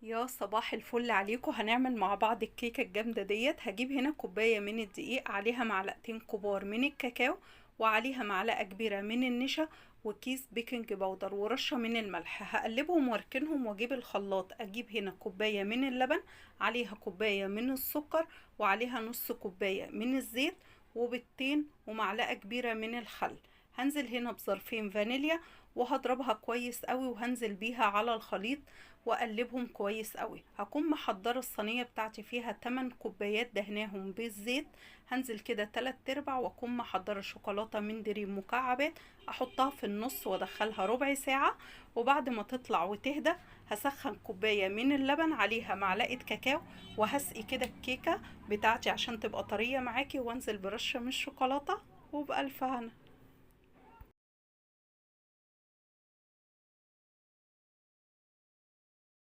يا صباح الفل عليكم. هنعمل مع بعض الكيكة الجامدة ديت. هجيب هنا كوباية من الدقيق، عليها معلقتين كبار من الكاكاو، وعليها معلقة كبيرة من النشا، وكيس baking powder، ورشة من الملح. هقلبهم واركنهم واجيب الخلاط. اجيب هنا كوباية من اللبن، عليها كوباية من السكر، وعليها نص كوباية من الزيت، وبيضتين، ومعلقة كبيرة من الخل. هنزل هنا بظرفين فانيليا وهضربها كويس قوي، وهنزل بيها على الخليط واقلبهم كويس قوي. هكون محضرة الصينية بتاعتي فيها 8 كوبايات دهناهم بالزيت. هنزل كده 3/4، واكون محضرة شوكولاتة من دريم مكعبات، احطها في النص وادخلها ربع ساعة. وبعد ما تطلع وتهدى هسخن كوباية من اللبن عليها معلقه كاكاو، وهسقي كده الكيكه بتاعتي عشان تبقى طرية معاكي، وانزل برشه من الشوكولاتة، وبألف هنا.